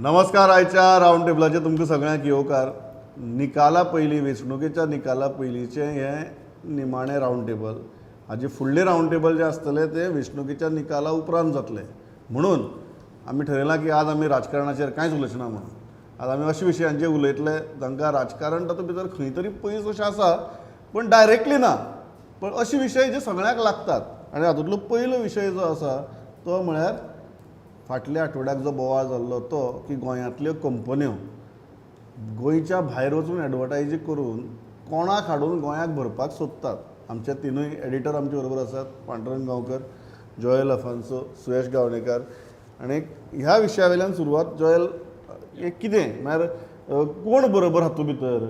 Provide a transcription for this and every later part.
नमस्कार. आयच्या रावंड टेबलाचेर तुमकां सगळ्यांक येवकार. निकाला पयलीं, वेंचणुकेच्या निकाला पयलींचें हें निमाणें रावंड टेबल. हाजे फुडलें रावंड टेबल जें आसतलें तें वेंचणुकेच्या निकाला उपरांत जातलें. म्हणून आमी ठरयलां की आज आमी राजकारणाचेर कांयच उलोवचें ना म्हणून. आज आमी अशा विशयांचेर उलयतले जांकां राजकारण तातूंत भितर खंय तरी पयस अशें आसा, पूण डायरेक्टली ना, पण अशे विशय जे सगळ्यांक लागतात. आनी हातूंतलो पयलो विशय जो आसा तो म्हळ्यार फाटल्या आठवड्याक जो बोवाळ जाल्लो तो की गोंयांतल्यो कंपन्यो गोंयच्या भायर वचून एडवर्टायजींग करून कोणाक हाडून गोंयाक भरपाक सोदतात. आमचे तिनूय एडिटर आमचे बरोबर आसात, पांडुरंग गांवकर, जोयल अफान्सो, सुयश गावणेकार. आनी ह्या विशया वयल्यान सुरवात. जोयल, हें कितें म्हळ्यार कोण बरोबर हातूंत भितर?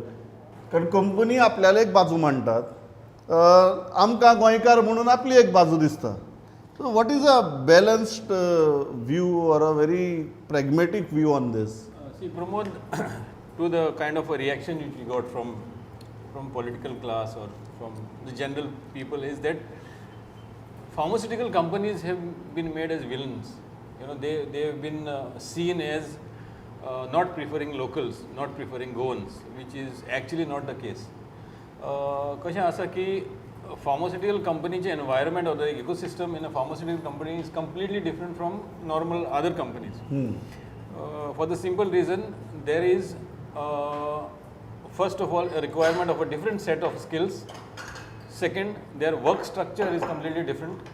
कारण कंपनी आपल्याले एक बाजू मांडटात, आमकां गोंयकार म्हणून आपली एक बाजू दिसता. So what is a balanced view or a very pragmatic view on this? See, Pramod, to the kind of a reaction which we got from political class or from the general people is that pharmaceutical companies have been made as villains. They have been seen as not preferring locals, not preferring Goans, which is actually not the case. कशें आसा की pharmaceutical कंपनीचे environment or the ecosystem in a pharmaceutical company is completely different from normal other companies. For the simple reason, there is first of all a requirement of a different set of skills. Second, their work structure is completely different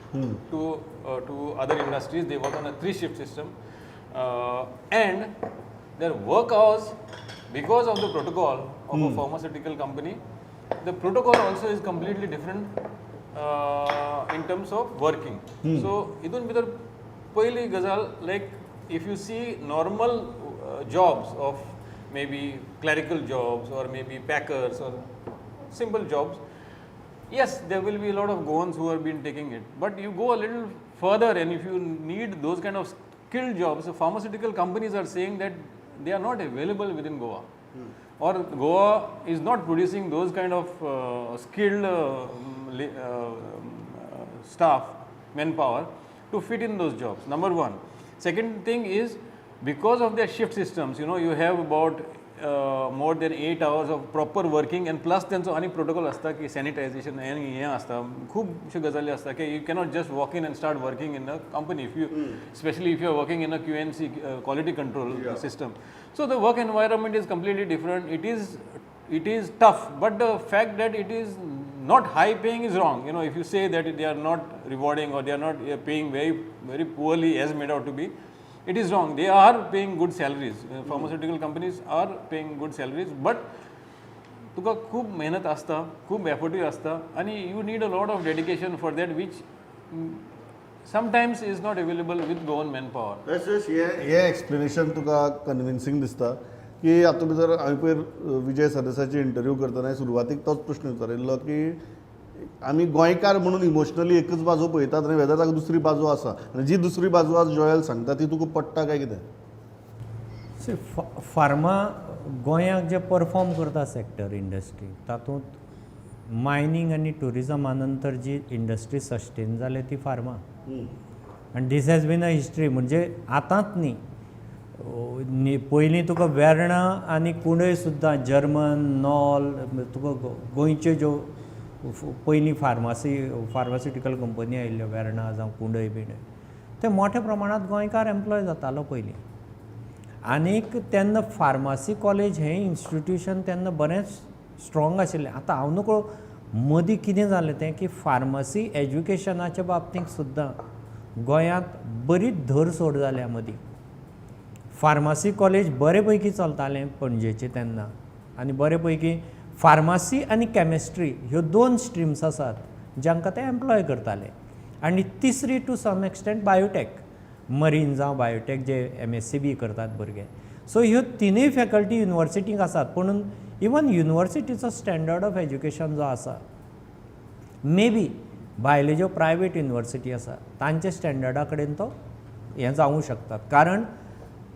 to other industries. They work on a three shift system, and their work hours, because of the protocol of a pharmaceutical company, the protocol also is completely different in terms of working. So, हितून भितर पयली गजाल, like if you see normal jobs of maybe clerical jobs or maybe packers or simple jobs, yes, there will be a lot of Goans who have been taking it. But you go a little further, and if you need those kind of skilled jobs, the pharmaceutical companies are saying that they are not available within Goa. Or Goa is not producing those kind of skilled staff, manpower to fit in those jobs. Number one. Second thing is, because of their shift systems, you have about more than 8 hours of proper working and plus तेंचो आनी protocol आसता की sanitisation आनी हें आसता, खुबश्यो गजाली आसता की you cannot just walk in and start working in a company if you specially if you are working in a Q N C quality control system. So the work environment is completely different. It is tough, but the fact that it is not high paying is wrong. If you say that they are not rewarding or they are not paying very, very poorly as made out to be, it is wrong. They are paying good salaries. Pharmaceutical companies are paying good salaries, but तुका खूब मेहनत आसता, खूब एफर्टूय आसता आनी you need a lot of dedication for that, which sometimes is not available with Goan manpower. तशेंच हे हे एक्सप्लेनेशन तुका कन्विन्सींग दिसता की हातूंत भितर हांवें पयर विजय सरदेसाची इंटरव्यू करतना सुरवातीक तोच प्रश्न विचारिल्लो की आमी गोंयकार म्हणून इमोशनली एकच बाजू पळयतात आनी वेदर ताका दुसरी बाजू आसा, आनी जी दुसरी बाजू आज जोयल सांगता ती तुका पडटा काय कितें? सी, फार्मा गोंयाक जे परफॉर्म करता सेक्टर इंडस्ट्री, तातूंत मायनींग आनी ट्युरिजमा नंतर जी इंडस्ट्री सस्टेन जाल्या ती फार्मा. आनी this has been a history. म्हणजे आतांच न्ही, पयलीं तुका वेर्णा आनी कुंडय सुद्दां जर्मन नॉल, तुका गोंयच्यो ज्यो पयलीं फार्मास्युटिकल कंपनी आयिल्ल्यो, वेर्णा जावं कुंडय बिंडय, ते मोठ्या प्रमाणांत गोंयकार एम्प्लॉय जातालो पयलीं. आनीक तेन्ना फार्मासी कॉलेज हें इन्स्टिट्यूशन तेन्ना बरेंच स्ट्रॉंग आशिल्लें. आतां हांव नकळो मदीं कितें जालें तें की फार्मासी एज्युकेशनाच्या बाबतींत सुद्दां गोंयांत बरीच धरसोड जाल्या. मदीं फार्मासी कॉलेज बरे पैकी चलतालें पणजेचें तेन्ना आनी बरे पैकी फार्मासी आनी कॅमिस्ट्री ह्यो दोन स्ट्रिम्स आसात जांकां ते एम्प्लॉय करताले आनी तिसरी to some extent biotech, marine जावं बायोटॅक जे एमएससी बी करतात भुरगे. सो ह्यो तिनूय फॅकल्टी युनिवर्सिटीक आसात, पुणून इवन युनिवर्सिटीचो स्टँडर्ड ऑफ एज्युकेशन जो आसा, मे बी भायल्यो ज्यो प्रायवेट युनिवर्सिटी आसा तांच्या स्टँडर्डा कडेन तो हें जावूं शकतात. कारण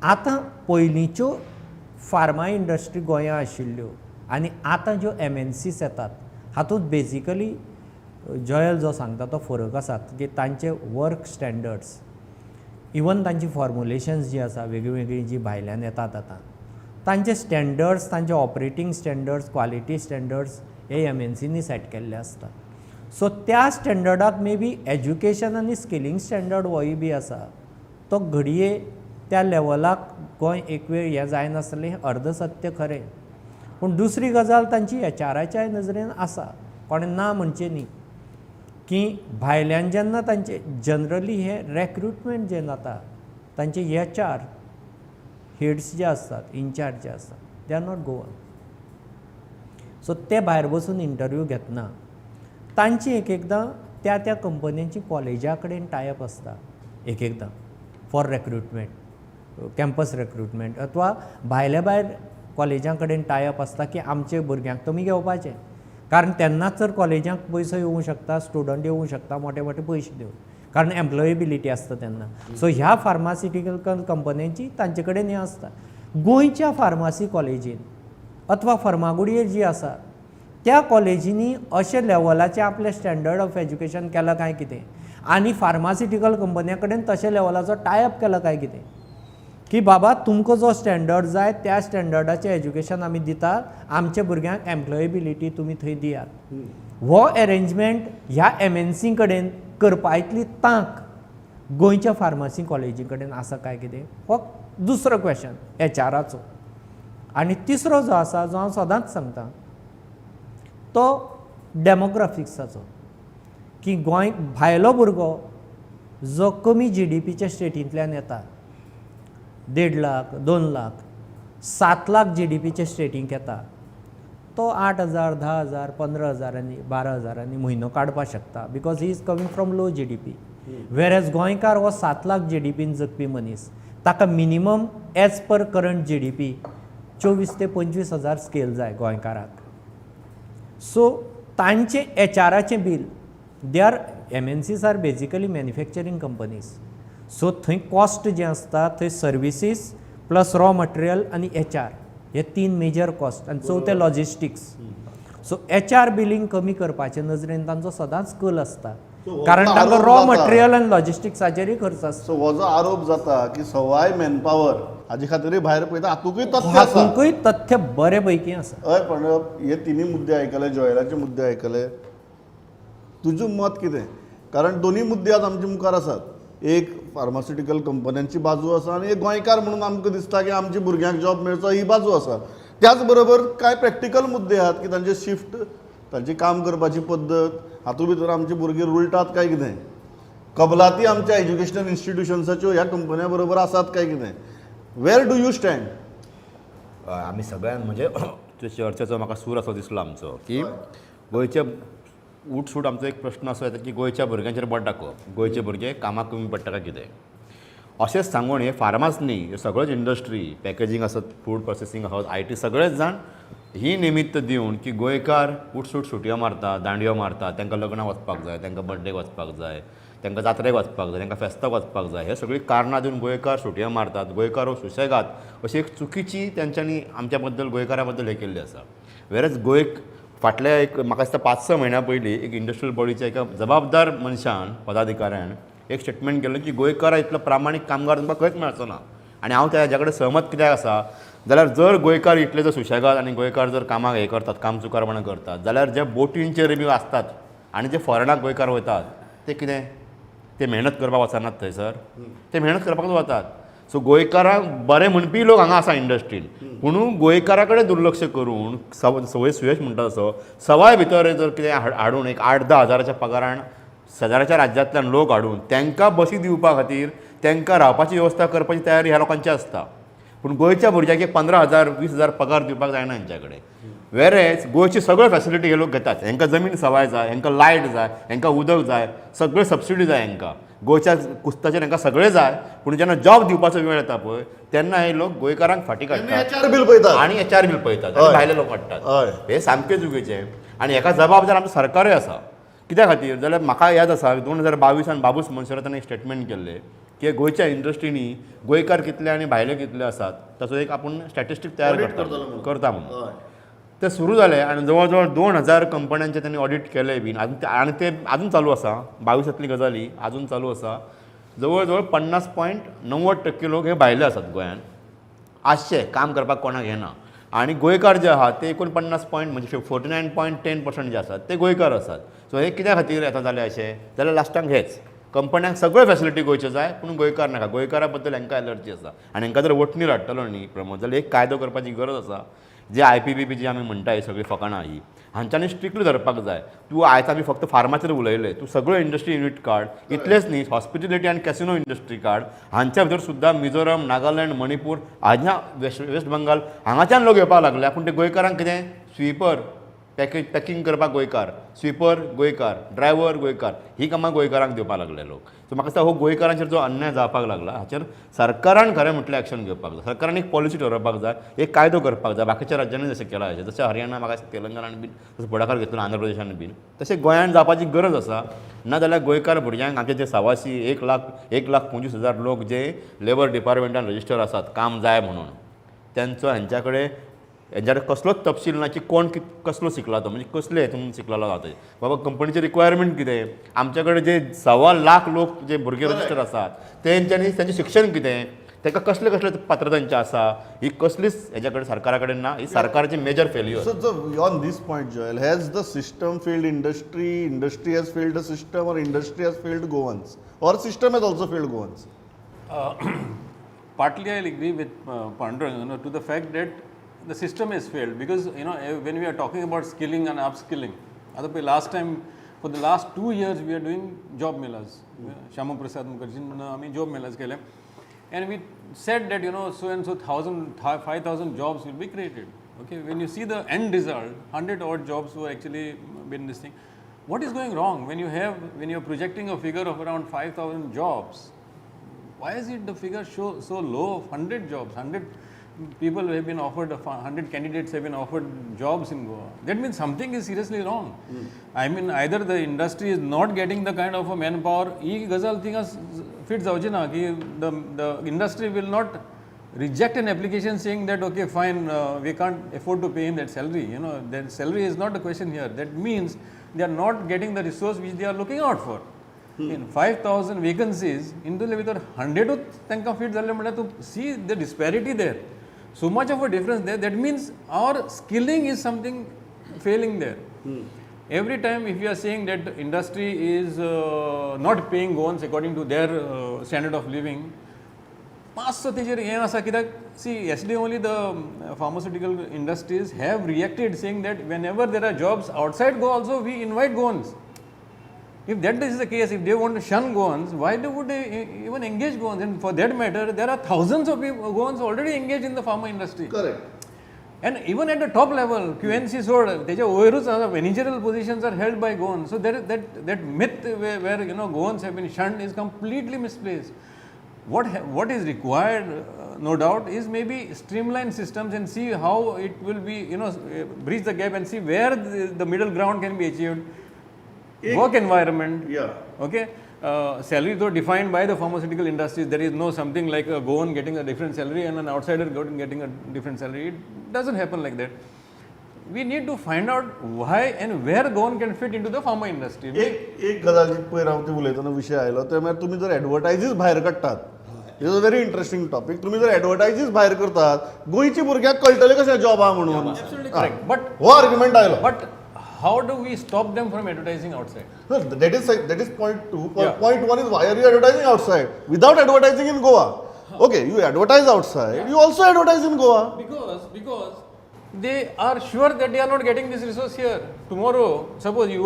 आतां पयलींच्यो फार्मा इंडस्ट्री गोंयांत आशिल्ल्यो आनी आतां ज्यो एमएनसीस येतात, हातूंत बेजिकली जॉयल जो सांगता तो फरक आसात की तांचे वर्क स्टँडर्ड्स इवन तांची फॉर्मुलेशन्स जी आसा वेगळीं वेगळीं जी भायल्यान येतात आतां, तांचे स्टँडर्ड्स, तांचे ऑपरेटींग स्टँडर्ड्स, क्वालिटी स्टँडर्ड्स हे एमएनसीनी सेट केल्ले आसता. सो त्या स्टँडर्डाक मे बी एज्युकेशन आनी स्किलींग स्टँडर्ड होय बी आसा, तो घडये त्या लेवलाक गोंय एक वेळ हें जायनासलें, हें अर्दसत्य खरें. पूण दुसरी गजाल तांची एचआराच्याय नजरेन आसा, कोणें ना म्हणचें न्ही की भायल्यान जेन्ना तांचे जनरली हे रेक्रुटमेंट जें जाता, तांचे एचआर हेड्स जे आसतात, इनचार्ज जे आसतात, they are not Goan. So ते भायर बसून इंटरव्यू घेतना तांची एक एकदां त्या त्या कंपन्यांची कॉलेजा कडेन टायअप आसता, एक एकदां फॉर रेक्रुटमेंट, कॅम्पस रेक्रुटमेंट, अथवा भायल्या भायर कॉलेजां कडेन टायअप आसता की आमचे भुरग्यांक तुमी घेवपाचे, कारण तेन्नाच तर कॉलेजांक पयसो येवूं शकता, स्टुडंट येवूं शकता मोठे मोठे पयशे दिवन, कारण एम्प्लॉयेबिलिटी आसता तेन्ना. सो ह्या फार्मास्युटिकल कंपन्यांची तांचे कडेन हें आसता. गोंयच्या फार्मासी कॉलेजीन अथवा फर्मागुडयेर जी आसा त्या कॉलेजींनी अशे लेवलाचें आपलें स्टँडर्ड ऑफ एज्युकेशन केलां काय कितें, आनी फार्मास्युटिकल कंपन्यां कडेन तशे लेवलाचो टायअप केला काय कितें, की बाबा तुमकां जो स्टँडर्ड जाय त्या स्टँडर्डाचें एज्युकेशन आमी दिता, आमच्या भुरग्यांक एम्प्लॉयेबिलिटी तुमी थंय दियात. हो एरेंजमेंट ह्या एमएनसी कडेन करपा इतली तांक गोंयच्या फार्मासी कॉलेजी कडेन आसा काय कितें, हो दुसरो क्वेशन एचआराचो. आनी तिसरो जो आसा, जो हांव सदांच सांगता, तो डेमोग्राफिक्साचो, की गोंय भायलो भुरगो जो कमी जीडीपीच्या स्टेटींतल्यान येता, 1.5 लाख, 2 लाख, 7 लाख जीडीपीच्या स्टेटींक येता, तो 8,000, 10,000, 15 हजारांनी, 12 हजारांनी म्हयनो काडपाक शकता, because he is coming from low GDP. Whereas गोंयकार हो 7 लाख जीडीपीन जगपी मनीस, ताका minimum as per current GDP 24 ते 25 हजार स्केल जाय गोंयकाराक. सो तांचें एचआराचें bill, they are MNCs are basically manufacturing companies, so थंय कॉस्ट जें आसता थंय सर्विसीस प्लस रॉ मटेरियल आनी एचआर हे तीन मेजर कॉस्ट, आनी चवथें लॉजिस्टिक्स. सो एचआर बिलींग कमी करपाचे नजरेन तांचो सदांच कल आसता, So, हो कारण तांकां आरोप रॉ जाता. मटेरियल आनी लॉजिस्टिक्साचेरूय खर्च आसता. सो हो जो आरोप जाता की सवाय मॅनपावर हाजे खातीरय भायर पळयता, हातूंकय तथ्य आसा? हातूंकय तथ्य बरे पैकी आसा. हय, पण हे तिन्ही मुद्दे आयकले, जॉयलाचे मुद्दे आयकले, तुजें मत कितें? कारण दोन्ही मुद्दे आज आमचे मुखार आसात. एक फार्मास्युटिकल कंपन्यांची बाजू आसा आनी एक गोंयकार म्हणून आमकां दिसता की आमच्या भुरग्यांक जॉब मेळचो ही बाजू आसा. त्याच बरोबर कांय प्रॅक्टिकल मुद्दे आहात की तांचे शिफ्ट, तांची काम करपाची पद्दत, हातूंत भितर आमची भुरगीं रुळटात काय कितें, कबलाती आमच्या एज्युकेशनल इन्स्टिट्युशन्साच्यो ह्या कंपन्यां बरोबर आसात काय कितें. Where do you stand? आमी सगळ्यांक म्हणजे ते चर्चेचो म्हाका सूर असो दिसलो आमचो की गोंयचे उठसूट आमचो एक प्रश्न असो येता की गोंयच्या भुरग्यांचेर बोट दाखोवप, गोंयचे भुरगे कामाक कमी पडटा काय कितें, अशेंच सांगून हे फार्मास न्ही, हे सगळ्योच इंडस्ट्री, पॅकेजींग आसत, फूड प्रोसेसींग आसत, IT, सगळेच जाण ही निमित्त दिवन की गोंयकार उठसूट सुटयो मारता, दांडयो मारता, तांकां लग्नाक वचपाक जाय, तांकां बड्डेक वचपाक जाय, तांकां जात्रेक वचपाक जाय, तांकां फेस्ताक वचपाक जाय, हे सगळीं कारणां दिवन गोंयकार सुटयो मारतात, गोंयकार हो सुशेगाद अशी एक चुकीची तेंच्यांनी आमच्या बद्दल, गोंयकारा बद्दल हें केल्ली आसा. वेरएज गोंय फाटल्या एक म्हाका दिसता 5-6 म्हयन्या पयलीं एक इंडस्ट्रियल बॉडीच्या एका जबाबदार मनशान, पदाधिकाऱ्यान एक स्टेटमेंट केल्लें की गोंयकारा इतलो प्रामाणीक कामगार तुमकां खंयच मेळचो ना. आनी हांव त्या हेज्या कडेन सहमत कित्याक आसा जाल्यार जर गोंयकार इतले जर सुशेगाद आनी गोंयकार जर कामाक हें करतात, काम चुकारपणां करतात, जाल्यार जे बोटींचेर बी आसतात आनी जे फॉरेनाक गोंयकार वयतात ते कितें ते मेहनत करपाक वचनात थंयसर? ते मेहनत करपाकूच वतात. सो गोंयकारांक बरें म्हणपी लोक हांगा आसा इंडस्ट्रीन, पुणून गोंयकारा कडेन दुर्लक्ष करून सवय सुयश म्हणटा तसो सवाय भितर जर कितें हाडून एक 8-10 हजाराच्या पगारान शेजाराच्या राज्यांतल्यान लोक हाडून तांकां बसी दिवपा खातीर तांकां रावपाची वेवस्था करपाची तयारी ह्या लोकांची आसता, पूण गोंयच्या भुरग्याक एक 15,000, 20,000 पगार दिवपाक जायना हेंच्या कडेन. वेरेज गोंयची सगळ्यो फॅसिलिटी हे लोक घेतात. हेंकां जमीन सवाय जाय, हेंकां लायट जाय, हेंकां उदक जाय, सगळ्यो सबसिडी जाय हेंकां, गोंयच्या कुस्ताचेर हेंकां सगळें जाय. पूण जेन्ना जॉब दिवपाचो वेळ येता पळय, तेन्ना हे लोक गोंयकारांक फाटीं काडटात. एचआर बील पळयतात. आनी एचआर बील पळयतात आनी भायले लोक हाडटात. हें सामकें चुकीचें आनी हेका जबाबदार आमचें सरकारूय आसा. कित्या खातीर जाल्यार म्हाका याद आसा, 2022 बाबूस मोन्सेरातान एक स्टेटमेंट केल्लें की गोंयच्या इंडस्ट्रीनी गोंयकार कितले आनी भायले कितले आसात ताचो एक आपूण स्टॅटिस्टीक तयार Audit करता करतलो म्हणून. करता म्हणून. ते सुरू जालें आनी जवळ जवळ 2000 कंपन्यांचें तांणी ऑडीट केलें बीन आजून, आनी ते आजून चालू आसा. 22तांतली गजाली आजून चालू आसा. जवळ जवळ 50.90% लोक हे भायले आसात गोंयान आसचे काम करपाक कोणाक येना आनी गोंयकार जे आहात ते 49 पॉयंट म्हणजे 49.10% जे आसात ते गोंयकार आसात. सो हे कित्या खातीर आतां जालें अशें जाल्यार लास्टाक हेच कंपन्यांक सगळ्यो फॅसिलिटी गोंयच्यो जाय पूण गोंयकार नाका. गोंयकारा बद्दल हांकां एलर्जी आसा आनी हांकां जर वठणीर हाडटलो न्ही प्रमोद जाल्यार एक कायदो करपाची गरज आसा. जे IPPB जी आमी म्हणटा ही सगळी फकाणां ही हांच्यांनी स्ट्रिक्टली धरपाक जाय. तूं आयज आमी फक्त फार्माचेर उलयले, तूं सगळ्यो इंडस्ट्री युनीट काड, इतलेंच न्ही हॉस्पिटेलिटी आनी कॅसिनो इंडस्ट्री काड, हांच्या भितर सुद्दां मिझोरम, नागालँड, मणिपूर हांगा वेस्ट बंगाल हांगाच्यान लोक येवपाक लागले. पूण ते गोंयकारांक कितें स्वीपर पॅकेज पॅकिंग करपाक गोंयकार, स्वीपर गोंयकार, ड्रायव्हर गोंयकार, ही कामां गोंयकारांक दिवपाक लागले लोक. सो म्हाका दिसता हो गोंयकारांचेर जो अन्याय जावपाक लागला हाचेर सरकारान खरें म्हटल्यार एक्शन घेवपाक जाय. सरकारान एक पॉलिसी ठरोवपाक जाय, एक कायदो करपाक जाय. बाकीच्या राज्यांनी जशें केलां जशें हरियाणा, म्हाका दिसता तेलंगणान बीन तसो फुडाकार घेतलो, आंध्र प्रदेशान बीन, तशें गोंयान जावपाची गरज आसा. ना जाल्यार गोंयकार भुरग्यांक आमचे जे सवाशी 1,25,000 लोक जे लेबर डिपार्टमेंटान रजिस्टर आसात काम जाय म्हणून, तेंचो हेंच्या कडेन हेंच्याकडे कसलोच तपशील ना की कोण कसलो शिकला तो, म्हणजे कसले हेतून शिकलेलो आसा ते, बाबा कंपनीचें रिक्वायरमेंट कितें. आमच्या कडेन जे 1.25 लाख लोक जे भुरगे रजिस्टर आसात तेंच्यांनी तेंचें शिक्षण कितें, ताका कसले कसले पात्रता तेंचे आसा, ही कसलीच हेच्या कडेन सरकारा कडेन ना. ही सरकाराची major failure. So on this point, Joel, has the system failed industry, industry has failed the system, or industry has failed Goans, or system has also failed Goans? Partly I'll agree with Pandurang, you know, to the fact that the system has failed because, you know, when we are talking about skilling and upskilling, last time, for the last 2 years we are doing job melas. Shyama Prasad Mukherjee आमी job melas केले and we said that, you know, so and so 5,000 jobs will be created. Okay, when you see the end result, 100 odd jobs were actually been this thing. What is going wrong when you have, when you are projecting a figure of around 5,000 jobs? Why is it the figure show so low of 100 jobs? 100 people have been offered, 100 candidates have been offered jobs in Goa. That means something is seriously wrong. I mean, either the industry is not getting the kind of a manpower. ही गजाल थिंगा fit जावची ना की the industry will not reject an application saying that okay fine, we can't afford to pay him that salary. You know, that salary is not the question here. That means they are not getting the resource which they are looking out for. In 5,000 vacancies, इंदुले भितर 100 तांकां fit जाल्ले म्हणल्यार तूं see the disparity there. So much of a difference there. That means our skilling is something failing there. Every time if you are saying that industry is not paying Goans according to their standard of living, मातसो तेजेर हें आसा कित्याक see yesterday only the pharmaceutical industries have reacted saying that whenever there are jobs outside Goa also we invite Goans. If that is the case, if they want to shun Goans, why would they even engage Goans? And for that matter, there are thousands of people, Goans already engaged in the pharma industry. Correct. And even at the top level, QNC सोड, तेच्या वयरूच आसा, managerial positions are held by Goans. So there, that myth where you know Goans have been shunned is completely misplaced. What is required, no doubt, is maybe streamline systems and see how it will be, you know, bridge the gap and see where the middle ground can be achieved. Work environment, Yeah. Okay, salary though defined by the pharmaceutical industries, there is no something like a Goan getting a different salary and an outsider getting a different salary. It doesn't happen like that. We need to find out why and where Goan can fit into the pharma industry. एक एक गजाल जी पयर हांव ती उलयतना विशय आयलो ते म्हळ्यार तुमी जर एडवर्टायजीस भायर काडटात, is a very interesting topic. तुमी जर एडवर्टायजीस भायर करतात, गोंयच्या भुरग्याक कळटलें कशें जॉब आहा म्हणून. Absolutely correct. But हो आर्ग्युमेंट आयलो. But how do we stop them from advertising outside? No, that is point two. Yeah. Point one is why are you advertising outside without advertising in Goa? Okay, you advertise outside. Yeah. You also advertise in Goa. Because they are sure that they are not getting this resource here. Tomorrow, suppose you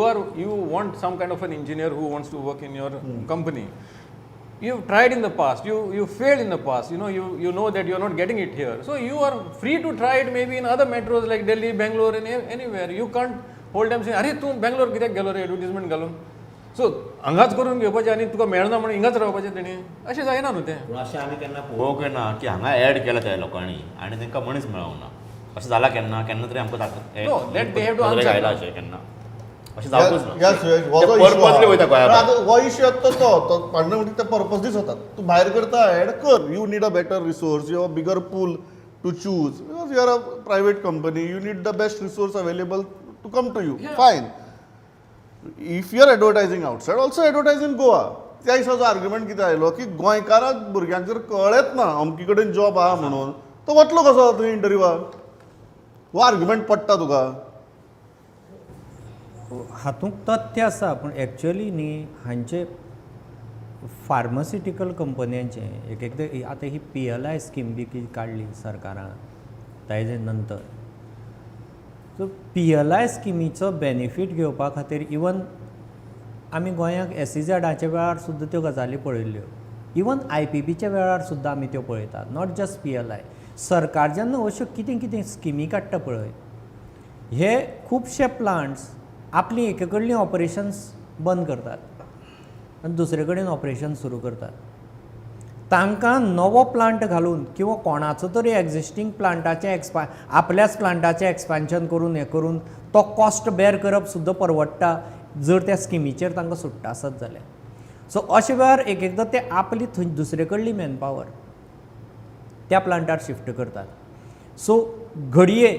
want some kind of an engineer who wants to work in your company. You've tried in the past, you failed in the past, you know, you know that you're not getting it here. So you are free to try it maybe in other metros like Delhi, Bangalore and anywhere. You can't hold them saying, अरे तूं Bangalore कित्याक गेलो रे advertisement घालून. So हांगाच करून घेवपाचें आनी तुका मेळना म्हणून हिंगाच रावपाचें तेणी, अशें जायना न्हू तें. पूण अशें आमी केन्ना पळोवंक ना की हांगा एड केला त्या लोकांनी आनी तांकां मनीस मेळोंक ना. अशें जालां केन्ना केन्ना तरी आमकां No, that they have to answer. आयलां अशें केन्ना अशें जावंकूच ना. Yes, Suyash, हो जो issue purposely वयता गोंया आहा. भायर. आतां हो इश्यू येता तो तो पांडव म्हणटा ते पर्पजलीच वतात. तूं भायर करता एड कर, you need a better resource, you have a bigger pool to choose because you are a private company, you need the best resource available to come to you. Fine. If you are advertising outside, also advertise in Goa. त्या दिसा जो argument कितें आयलो की गोंयकाराक भुरग्यांक जर कळ्ळेंच ना अमकी कडेन जॉब आहा म्हणून, तो वतलो कसो थंय इंटरव्यूवाक? हो आर्ग्युमेंट पडटा तुका? हातूंत तथ्य आसा, पूण एक्चुअली न्ही हांचे फार्मास्युटिकल कंपन्यांचें एक एकदां आतां ही पीएलआय स्कीम बी कितें काडली सरकारान ताजे नंतर, सो पीएलआय स्किमीचो बेनिफीट घेवपा खातीर इवन आमी गोंयांक एसईझेडाच्या वेळार सुद्दां त्यो गजाली पळयल्ल्यो, इवन आयपीपीच्या वेळार सुद्दां आमी त्यो पळयतात, not just PLI. सरकार जेन्ना अश्यो कितें कितें स्किमी काडटा पळय, हे खुबशे प्लांट्स आपली एके कडलीं ऑपरेशन्स बंद करतात आनी दुसरे कडेन ऑपरेशन सुरू करतात. तांकां नवो प्लांट घालून किंवा कोणाचो तरी एग्जिस्टींग प्लांटाचें आपल्याच प्लांटाचें एक्सपान्शन करून हें करून तो कॉस्ट बेर करप सुद्दां परवडटा जर त्या स्किमीचेर तांकां सुट्टा आसत जाल्यार. सो अशे वेळार एक एकदां ते आपली थंय दुसरे कडली मॅनपावर त्या प्लांटार शिफ्ट करतात. सो घडये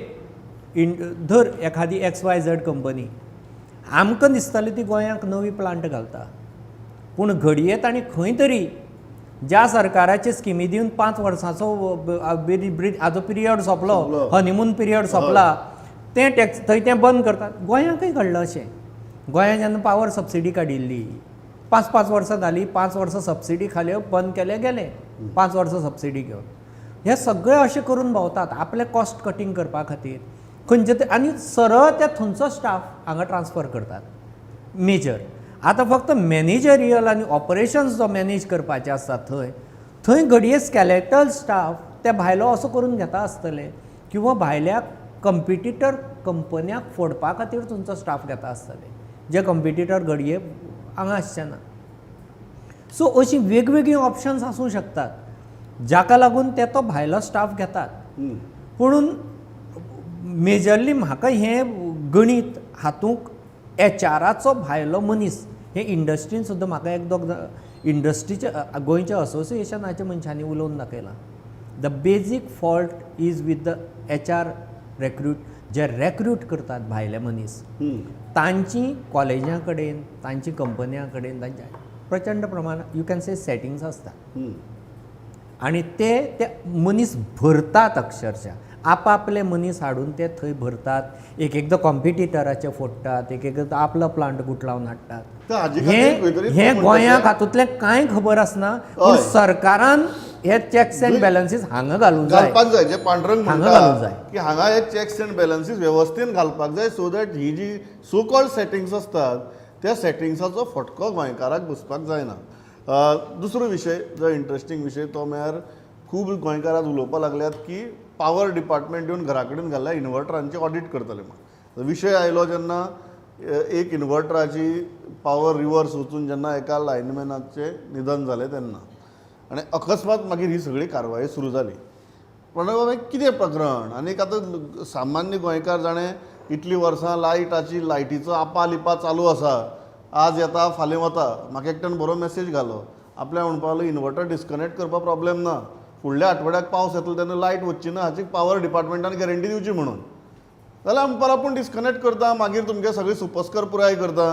धर एखादी एक्स वाय झेड कंपनी आमकां दिसताली ती गोंयांक नवी प्लांट घालता, पूण घडये तांणी खंय तरी ज्या सरकाराचे स्किमी दिवन 5 वर्सांचो हाजो पिरियड सोंपलो, हनिमून पिरियड सोंपला, तें टॅक्स थंय तें बंद करतात. गोंयांकय घडलां अशें. गोंयांत जेन्ना पावर सबसिडी काडिल्ली 5-5 वर्सां जालीं, 5 वर्सां सबसिडी खाल्यो, बंद केले गेले, 5 वर्सां सबसिडी घेवन हे सगळे अशें करून भोंवतात आपलें कॉस्ट कटींग करपा खातीर खंयचे तरी, आनी सरळ त्या थंयचो स्टाफ हांगा ट्रान्सफर करतात मेजर. आतां फक्त मॅनेजरियल आनी ऑपरेशन्स जो मॅनेज करपाचे आसता थंय थंय घडये स्कॅलेटल स्टाफ ते भायलो असो करून घेता आसतले किंवा भायल्या कंपिटिटर कंपन्याक फोडपा खातीर तुमचो स्टाफ घेता आसतले, जे कंपिटिटर घडये हांगा आसचे ना. सो अशीं वेगवेगळीं ऑप्शन्स आसूं शकतात जाका लागून ते तो भायलो स्टाफ घेतात. पुणून मेजरली म्हाका हें गणीत हातूंक एचआराचो भायलो मनीस हे इंडस्ट्रीन सुद्दां म्हाका एक दोग इंडस्ट्रीच्या गोंयच्या असोसिएशनाच्या मनशांनी उलोवन दाखयलां. The basic fault is with the HR recruit, जे रेक्रूट करतात भायले मनीस तांची कॉलेजां कडेन, तांची कंपन्यां कडेन तांच्या प्रचंड प्रमाणात you can say settings आसता आनी ते ते मनीस भरतात अक्षरशः आपापले मनीस हाडून ते थंय भरतात. एक एकदां कॉम्पिटिटराचे फोडटात, एक एकदां आपलो प्लांट गुटलावन हाडटात. हे गोंयांक हातूंतलें कांय खबर आसना, पूण सरकारान हे चॅक्स अँड बॅलन्सीस हांगा घालूंक जाय, घालपाक जाय. जे पांडुरंग म्हणटा की हांगा हे चॅक्स अँड बॅलन्सीस वेवस्थेन घालपाक जाय, so that he ji so called settings आसतात त्या सेटिंग्साचो फटको गोंयकाराक बसपाक जायना. दुसरो विशय जो इंट्रस्टींग विशय तो म्हळ्यार खूब गोंयकार आज उलोवपाक लागल्यात की पावर डिपार्टमेंट येवन घरा कडेन घाल्ल्या इन्वर्टरांचे ऑडीट करतले म्हण. विशय आयलो जेन्ना एक इन्वर्टराची पावर रिवर्स वचून जेन्ना एका लायनमॅनाचें निधन जालें तेन्ना, आनी अकस्मात मागीर ही सगळी कारवाय सुरू जाली. पण बाबा कितें प्रकरण? आनीक आतां सामान्य गोंयकार जाणें इतलीं वर्सां लायटीचो आपा लिपा चालू आसा, आज येता फाल्यां वता. म्हाका एकट्यान बरो मॅसेज घालो, आपल्या म्हणपाक लागलो इन्वर्टर डिस्कनेक्ट करपाक प्रॉब्लेम ना, फुडल्या आठवड्याक पावस येतलो तेन्ना लायट वचची ना हाची पावर डिपार्टमेंटान गॅरंटी दिवची म्हणून. जाल्यार म्हणपाक आपूण डिस्कनेक्ट करता, मागीर तुमगे सगळी सुपस्कर पुराय करता,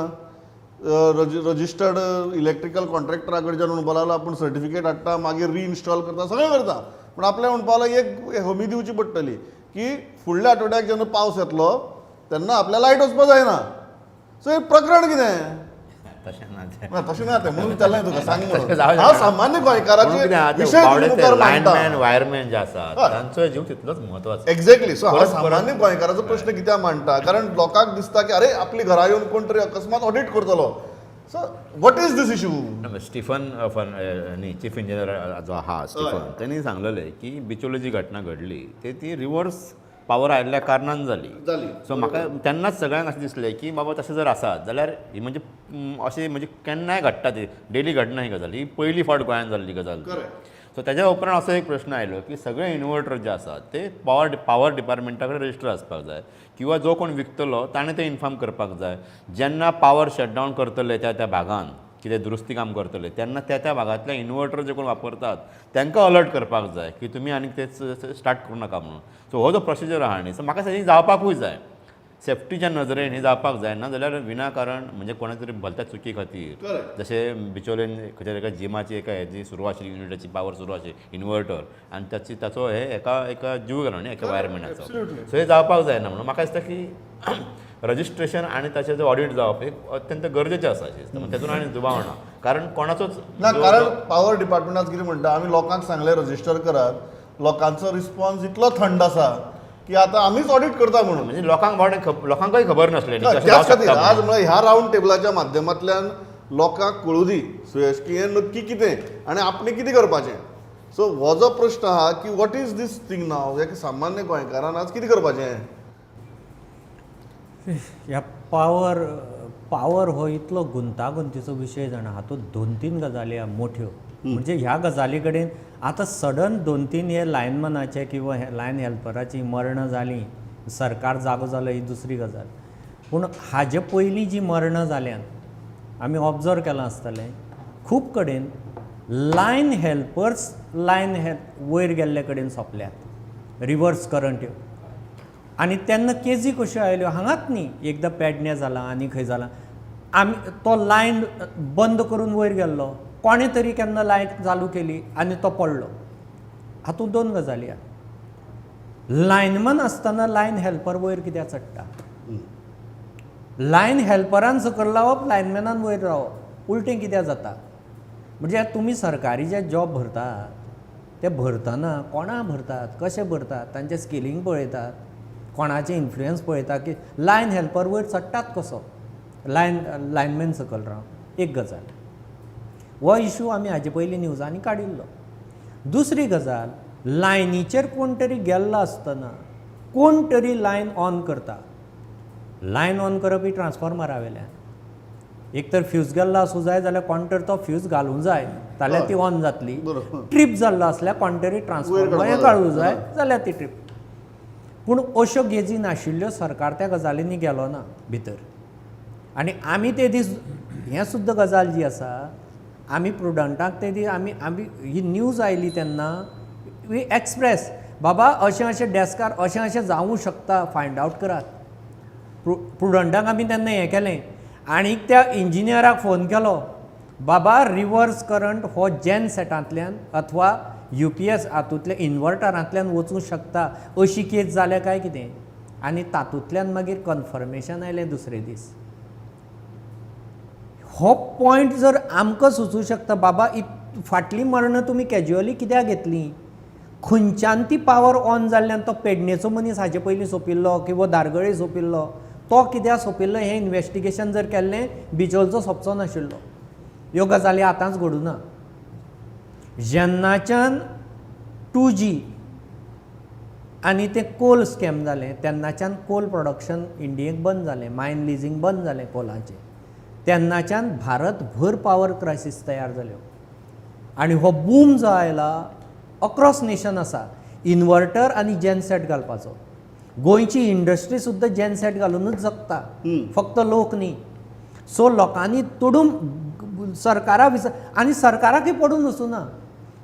रजिस्टर्ड इलेक्ट्रिकल कॉन्ट्रॅक्टरा कडच्यान म्हणपाक लागलो आपूण सर्टिफिकेट हाडटा, मागीर रिइन्स्टॉल करता, सगळें करता. पूण आपल्या म्हणपाक लागलो एक हमी दिवची पडटली की फुडल्या आठवड्याक जेन्ना पावस येतलो तेन्ना आपल्या लायट वचपाक जायना. सो हें प्रकरण कितें? तशें ना तें. ना तशें ना तें, म्हणून विचारलें तुका, सांग म्हणून. हांव सामान्य गोंयकाराचे विशय मुखार मांडटा. लायनमॅन वायरमॅन जे आसा तांचो जीव तितलोच म्हत्वाचो. एक्झॅक्टली. सो हांव सामान्य गोंयकाराचो प्रश्न कित्याक मांडटा, कारण लोकांक दिसता की अरे आपली घरा येवन कोण तरी अकस्मात ऑडीट करतलो. So what is this issue? Stephen न्ही चीफ इंजिनियर जो आहा स्टिफन, तेणी सांगलेलें की बिचोली जी घटना घडली ते ती रिवर्स पावर आयिल्ल्या कारणान जाली. सो म्हाका तेन्नाच सगळ्यांक अशें दिसलें की बाबा तशें जर आसा जाल्यार ही म्हणजे अशें म्हणजे केन्नाय घडटा ती डेली घडना ही गजाल, ही पयली फावट गोंयांत जाल्ली गजाल. सो तेज्या उपरांत असो एक प्रश्न आयलो की सगळे इन्वर्टर जे आसात ते पावर डिपार्टमेंटा कडेन रजिस्टर आसपाक जाय, किंवा जो कोण विकतलो ताणें तें इन्फॉर्म करपाक जाय. जेन्ना पावर शटडावन करतले त्या त्या भागान कितें दुरुस्ती काम करतले तेन्ना त्या त्या भागांतले इन्वर्टर जे कोण वापरतात तांकां अलर्ट करपाक जाय की तुमी आनीक ते स्टार्ट करूं नाका म्हणून. सो हो जो प्रोसिजर आहा न्ही, सो म्हाका सगळीं जावपाकूय जाय. सेफ्टीच्या नदरेन हें जावपाक जायना जाल्यार विनाकारण म्हणजे कोणा तरी भलत्या चुकी खातीर, जशें बिचोलेन खंयच्या एका जिमाची एका हेजी सुरू आशिल्ली, युनिटाची पावर सुरू आशिल्ली इन्वर्टर, आनी ताची ताचो हे एका एका जीव गेलो न्ही एका वायरमॅनाचो. सो हें जावपाक जायना. म्हणून म्हाका दिसता की रजिस्ट्रेशन आनी ताचें जो ऑडिट जावप हें अत्यंत गरजेचें आसा अशें दिसता. तातूंत आनी दुबाव ना, कारण कोणाचोच ना, कारण पावर डिपार्टमेंटान कितें म्हणटा, आमी लोकांक सांगलें रजिस्टर करात, लोकांचो रिस्पॉन्स इतलो थंड आसा की आतां आमीच ऑडिट करता म्हणून. म्हणजे लोकांक बाबडे लोकांकय खबर नासलें न्ही, कशें त्याच जावं खातीर शकता आज म्हणून. म्हळ्यार ह्या रावंड टेबलाच्या माध्यमांतल्यान लोकांक कळूं दी सुयश की हें नक्की कितें आनी आपणें कितें करपाचें. सो हो जो प्रश्न आहा की what is this thing नाव, एक सामान्य गोंयकारान आज कितें करपाचें? ह्या पावर हो इतलो गुंतागुंतीचो विशय जाणा, हातूंत दोन तीन गजाली आहा मोठ्यो. म्हणजे ह्या गजाली कडेन आतां सडन दोन तीन हे लायनमॅनाचे किंवा हे लायन हेल्पराची मरणां जालीं, सरकार जागो जालो ही दुसरी गजाल. पूण हाजे पयलीं जीं मरणां जाल्यांत आमी ऑब्जर्व केलां आसतलें, खूब कडेन लायन हेल्पर्स लायन वयर गेल्ले कडेन सोंपल्यात रिवर्स करंट. आनी तेन्ना केजी कश्यो आयल्यो हांगाच न्ही, एकदां पेडण्यां जालां आनी खंय जालां, आमी तो लायन बंद करून वयर गेल्लो, कोणें तरी केन्ना लायट चालू केली आनी तो पडलो. हातूंत दोन गजाली आहा. लायनमॅन आसतना लायन हेल्पर वयर कित्याक चडटा? लायन हेल्परान सकयल रावप, लायनमॅनान वयर रावप, उलटें कित्याक जाता? म्हणजे तुमी सरकारी जे जॉब भरतात ते भरतना कोणा भरतात, कशें भरतात, तांचें स्किलींग पळयतात, कोणाचें इन्फ्लुयन्स पळयता की लायन हेल्पर वयर चडटात कसो, लायनमॅन सकयल रावन. एक गजाल, हो इशू आमी हाजे पयलीं न्युजांनी काडिल्लो. दुसरी गजाल, लायनीचेर कोण तरी गेल्लो आसतना कोण तरी लायन ऑन करता. लायन ऑन करप ही ट्रान्सफॉर्मरा वेल्यान, एक तर फ्यूज गेल्लो आसूं जाय जाल्यार कोण तर तो फ्यूज घालूंक जाय जाल्यार ती ऑन जातली. ट्रीप जाल्लो आसल्यार कोण तरी ट्रान्सफॉर्मर हें काडूंक जाय जाल्यार ती ट्रीप. पूण अश्यो गेजी नाशिल्ल्यो सरकार त्या गजालींनी गेलो ना भितर. आनी आमी ते दीस हें सुद्दां गजाल जी आसा, आमी प्रुडंटाक ते दीस आमी आमी ही न्यूज आयली तेन्ना वी एक्सप्रेस बाबा अशें अशें डेस्कार अशें अशें जावूं शकता, फायंड आवट करात. प्रुडंटाक आमी तेन्ना हें केलें आनी त्या इंजिनियराक फोन केलो, बाबा रिवर्स करंट हो जेन सेटांतल्यान अथवा UPS हातूंतल्या इन्वर्टरांतल्यान वचूंक शकता, अशी केस जाल्या काय कितें. आनी तातूंतल्यान मागीर कन्फर्मेशन आयलें दुसरे दीस. हो पॉयंट जर आमकां सुचूं शकता, बाबा फाटलीं मरणां तुमी कॅज्युअली कित्याक घेतलीं, खंयच्यान ती पावर ऑन जाल्ल्यान तो पेडणेचो मनीस हाजे पयलीं सोंपिल्लो किंवा धारगळे सोंपिल्लो, तो कित्याक सोंपिल्लो हें इन्वेस्टिगेशन जर केल्लें बिचोलचो सोंपचो नाशिल्लो. ह्यो गजाली आतांच घडूना. जेन्नाच्यान 2G आनी तें कोल स्कॅम जालें तेन्नाच्यान कोल प्रोडक्शन इंडियेक बंद जालें, मायन लिजींग बंद जालें कोलाचें. तेन्नाच्यान भारतभर पावर क्रायसीस तयार जाल्यो आनी हो बूम जो आयला अक्रॉस नेशन आसा इन्वर्टर आनी जेनसेट घालपाचो. गोंयची इंडस्ट्री सुद्दां जेनसेट घालुनूच जगता, फक्त लोक न्ही. सो लोकांनी तोडून सरकारा आनी सरकाराकय पडून वचूना,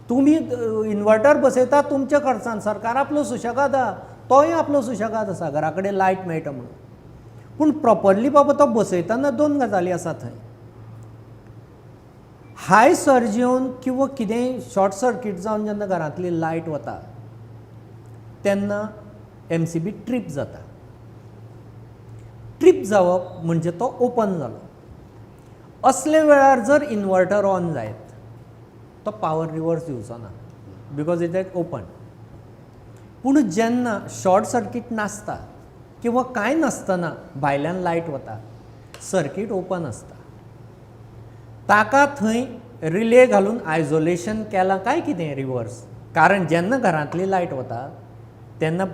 तुमी इन्वर्टर बसयता तुमच्या खर्चान, सरकार आपलो सुशेगाद आहा, तोय आपलो सुशेगाद आसा, घरा कडेन लायट मेळटा म्हणून. पूण प्रोपरली बाबा तो बसयतना दोन गजाली आसा थंय, हाय सर्ज येवन किंवा कितेंय शॉर्ट सर्कीट जावन जेन्ना घरांतली लायट वता तेन्ना MCB trip जाता. ट्रीप जावप म्हणजे तो ओपन जालो. असले वेळार जर इन्वर्टर ऑन जायत तो पावर रिवर्स दिवचो ना, because it is open. पूण जेन्ना शॉर्ट सर्कीट नासता किंवा कांय नासतना भायल्यान लायट वता, सर्कीट ओपन आसता, ताका थंय रिले घालून आयजोलेशन केलां काय कितें रिवर्स. कारण जेन्ना घरांतली लायट वता तेन्ना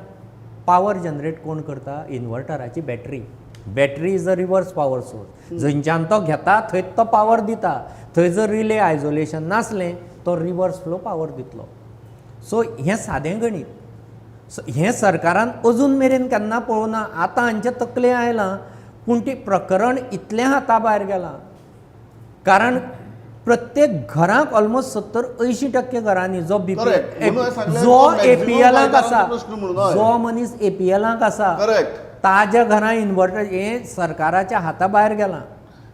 पावर जनरेट कोण करता? इन्वर्टराची battery. Battery is a reverse power source. जंयच्यान तो घेता थंयच तो पावर दिता. थंय जर रिले आयजोलेशन नासलें तो रिवर्स फ्लो पावर दितलो. सो हें सादें गणीत. सो हें सरकारान अजून मेरेन केन्ना पळोवना, आतां हांचे तकले आयलां, पूण ती प्रकरण इतलें हाता भायर गेलां. कारण प्रत्येक घराक ऑलमोस्ट 70-80% घरांनी जो Correct. जो म्हणून हांवें सांगलें, एपीएलाक आसा, प्रश्न म्हणून, हय. जो मनीस एपीएलाक आसा करेक्ट, ताज्या घरां इन्वर्टर हें सरकाराच्या हाता भायर गेलां.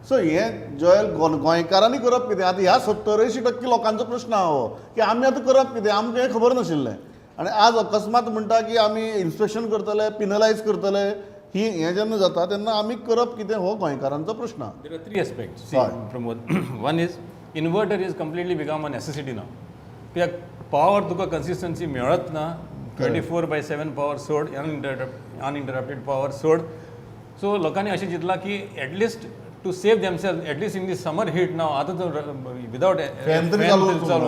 सो हे जॉयल, गोंयकारांनी करप कितें आतां? ह्या 70-80% लोकांचो प्रश्न आहा हो की आमी आतां करप कितें? आमकां हें खबर नाशिल्लें आनी आज अकस्मात म्हणटा की आमी इन्स्पेक्शन करतले, पिनलायज करतले. ही हें जेन्ना जाता तेन्ना आमी करप कितें हो गोंयकारांचो प्रश्न आहा. There are three aspects. See, Right. Pramod. One is inverter is completely become a necessity now. कित्याक पॉवर तुका कन्सिस्टन्सी मेळत ना. 24/7 पॉवर सोड, अनइंटरप्टेड पॉवर सोड. सो लोकांनी अशें चिंतलां की at least to save themself, at least in the summer heat now, आतां तर विदावट Fan तरी चालू वचूंक चालू.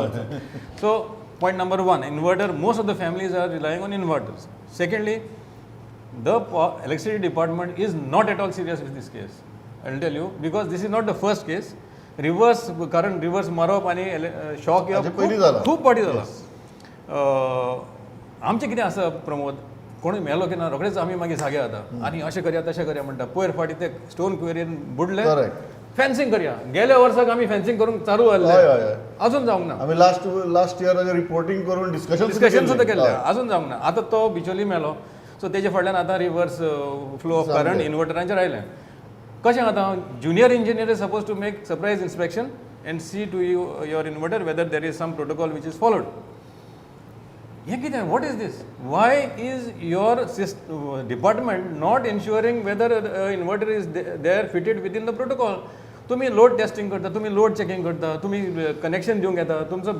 So point number one, inverter. Most of the families are relying on inverters. Secondly, the electricity department is not at all serious with this case. I will tell you, because this is not the first case. Reverse current, reverse मारप आनी shock हाचे पयलीं जाला. खूब फावटी जाला. आमचें कितें आसा प्रमोद, कोणूय मेलो की ना रोखडेच आमी मागीर जागे जाता आनी अशें करया, तशें करया म्हणटा. पयर फावटी ते स्टोन क्वेरीन बुडले. फेन्सिंग करया. गेल्या वर्साक आमी फेन्सिंग करूंक चालू हय, हय, जाल्ले, हय. अजून जावंक ना. आमी लास्ट लास्ट इयर रिपोर्टिंग करून डिस्कशन डिस्कशन सुद्दां केल्लें, अजून जावंक ना. आतां तो बिचोली मेलो, सो तेजे फाटल्यान आतां रिवर्स फ्लो ऑफ करंट इन्वर्टरांचेर आयलें. कशें आतां junior engineer is suppose to make surprise inspection and see to you your inverter whether there is some protocol which is followed. हें कितें? What is this? Why is your department not ensuring whether inverter is there fitted within the protocol? तुमी load testing करता, तुमी load checking करता, तुमी connection दिवंक येता, तुमचो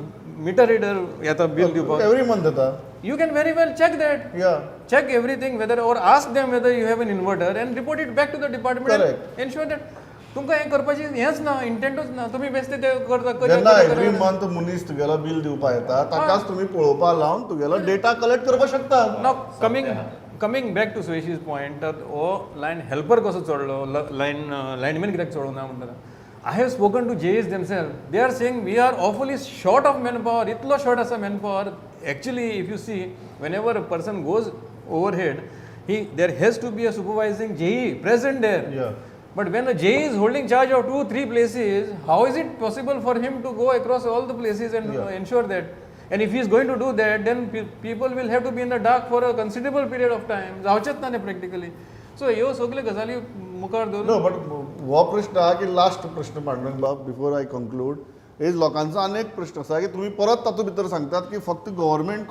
मिटर रिडर येता बील दिवपाक. एवरी मंथ येता. You can very well check that. Check everything, whether, or ask them whether you have an inverter and report it back to the department. Correct. And ensure that तुमकां हें करपाची हेंच ना, इंटेंटूच ना. तुमी बेश्टे ते करता, करया, जेन्ना करया, एवरी करया. मंथ मनीस तुगेलो बील दिवपाक येता, ताकाच तुमी पळोवपाक लावन तुगेलो डेटा कलेक्ट करपाक शकता. Now coming back to Suesh's point, तर हो लायन हेल्पर कसो चडलो, लायन लायनमॅन कित्याक चडूंक ना म्हणटा. I have spoken to JEs themself. They are saying we are awfully short of man power. इतलो शॉर्ट आसा man power. Actually, if you see, whenever a person goes overhead, he there has to be a supervising JE present there. But when a JE is holding charge of two, three places, how is it possible for him to go across all the places and ensure that? And if he is going to do that, then people will have to be in the dark for a considerable period of time. जावचेच ना ते practically. So ह्यो सगल्यो गजाली मुखार दवरून no, but हो प्रश्न आहा की लास्ट प्रश्न पांडुरंग बाब, बिफोर I conclude, is लोकांचो आनी एक प्रश्न आसा की तुमी परत तातूंत भितर सांगतात की फक्त गव्हर्मेंट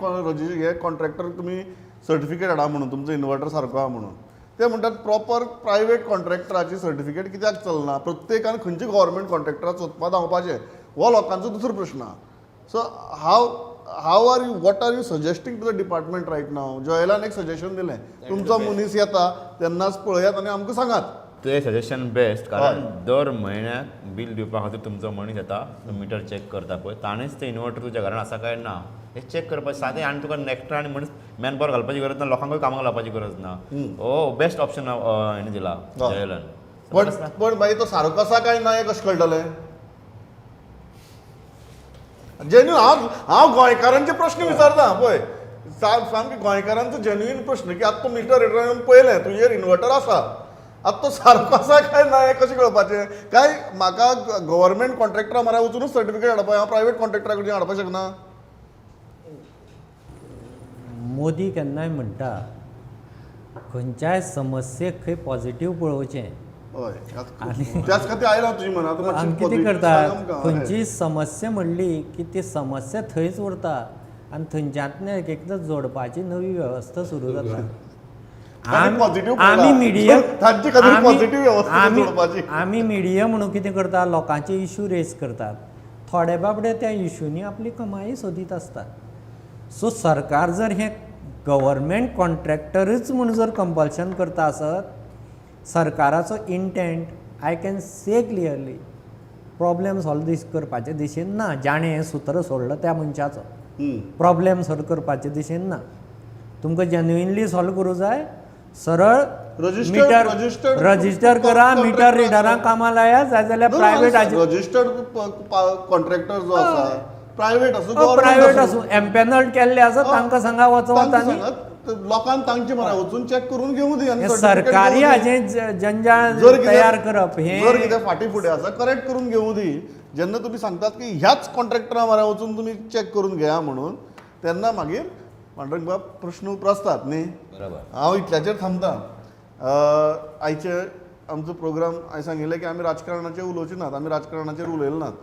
हे कॉन्ट्रॅक्टर तुमी सर्टिफिकेट हाडा म्हणून, तुमचो इन्वर्टर सारको आहा म्हणून. ते म्हणटात प्रॉपर प्रायवेट कॉन्ट्रॅक्टराची सर्टिफिकेट कित्याक चलना? प्रत्येकान खंयचे गव्हर्मेंट कॉन्ट्रॅक्टराक सोदपा धांवपाचें? हो लोकांचो दुसरो प्रश्न आहा. So how are you, what are you suggesting to the department right now? जॉयलान एक सजेशन दिलें, तुमचो मनीस येता तेन्नाच पळयात आनी आमकां सांगात. ते सजेशन बेस्ट, कारण दर म्हयन्याक बील दिवपा खातीर तुमचो मनीस येता, तो मिटर चॅक करता पळय, ताणेंच ते इन्वर्टर तुज्या घरान आसा काय ना हें चॅक करपाचें सादें. आनी तुका एक्स्ट्रा आनी मनीस मॅन पावर घालपाची गरज ना, लोकांकूय कामाक लावपाची गरज ना. हो बेस्ट ऑप्शन हेणें दिला जयलान. पण पण मागीर तो सारको आसा काय ना हें कशें कळटलें? जेन्युइन हांव गोंयकारांचे प्रश्न विचारता पळय, सामके गोंयकारांचो जेन्युइन प्रश्न की आतां तूं मिटर रिडर येवन पळयलें, तुजेर इन्वर्टर आसा, आतां तो सारको आसा काय ना हें कशें कळपाचें? काय म्हाका गव्हर्मेंट कॉन्ट्रॅक्टरा म्हऱ्या वचुनूच सर्टिफिकेट हाडपा, हांव प्रायवेट कॉन्ट्रॅक्टरा कडच्यान हाडपाक शकना? मोदी केन्नाय म्हणटा, खंयच्याय समस्येक खंय पॉझिटीव पळोवचें. हय, त्याच खातीर आयला तुजी मनां आतां आमी मातशें कितें positive करता, सांग आमकां. हय. खंयचीय समस्या म्हणली की ती समस्या थंयच उरता आनी थंयच्यांतल्यान एक एकदां जोडपाची नवी वेवस्था सुरू जाता. तांणी positive आमी पळयला. मिडिया तांचे खातीर positive वेवस्था जोडपाची. आमी मिडिया म्हणून कितें करता, लोकांचे इशू रेज करतात. थोडे बाबडे त्या इशूनी आपली कमाई सोदीत आसतात. सो सरकार जर हें गव्हर्मेंट कॉन्ट्रॅक्टरूच म्हूण जर कंपल्शन करता आसत, सरकाराचो intent, I can say clearly, problem solve दीस करपाचे दिशेन ना. जाणें हें सूत्र सोडलां त्या मनशाचो प्रॉब्लेम सॉल्व करपाचे दिशेन ना. तुमकां जेन्युइनली सॉल्व करूं जाय, सरळ मिटर registered register करा, मिटर contractor रिडरांक कामां लाया, जाय जाल्यार प्रायवेट हाजे रजिस्टर्ड कॉन्ट्रॅक्टर जो आसा, प्रायवेट आसूं, प्रायवेट गव्हर्मेंट आसूं, एम्पॅनल्ड केल्ले आसा, तांकां सांगा वचो तांकां आनी सांगात, लोकांक तांचे मरा वचून चॅक करून घेवं दी आनी हें certificate सरकारी घेवं दी. हाजें जंजाळ जर कितें- तयार करप जर हें कितें फाटीं फुडें आसा, करेक्ट करून घेवं दी. जेन्ना तुमी सांगतात की ह्याच कॉन्ट्रॅक्टरा मरा वचून तुमी चॅक करून घेया म्हणून, तेन्ना मागीर पांडुरंग बाब प्रश्न उप्रासतात न्ही. बरोबर. हांव इतल्याचेर थांबता. आयचे आमचो प्रोग्राम हांवें सांगिल्लें की आमी राजकारणाचेर उलोवचे नात, आमी राजकारणाचेर उलयले नात,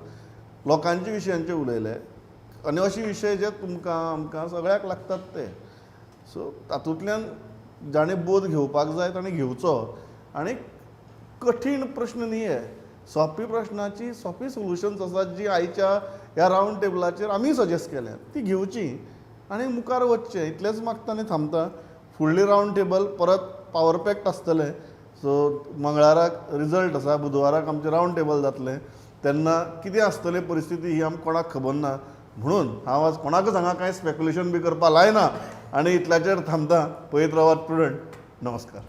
लोकांचे विशयांचेर उलयले आनी अशे विशय जे तुमकां आमकां सगळ्याक लागतात ते. सो तातूंतल्यान जाणें बोध घेवपाक जाय ताणें घेवचो. आनी कठीण प्रश्न न्ही हे, सोंपी प्रश्नाची सोंपी सोल्युशन्स आसात जी आयच्या ह्या रावंड टेबलाचेर आमी सजेस्ट केल्या ती घेवची आनी मुखार वचचें, इतलेंच मागता आनी थांबता. फुडलें रावंड टेबल परत पावर पॅक्ड आसतलें. सो मंगळाराक रिजल्ट आसा, बुधवाराक आमचें रावंड टेबल जातलें, तेन्ना कितें आसतलें परिस्थिती ही आमकां कोणाक खबर ना. म्हणून हांव आज कोणाकच हांगा कांय स्पेक्युलेशन बी करपाक लायना आनी इतल्याचेर थांबता. पळयत रावात प्रुडंट. नमस्कार.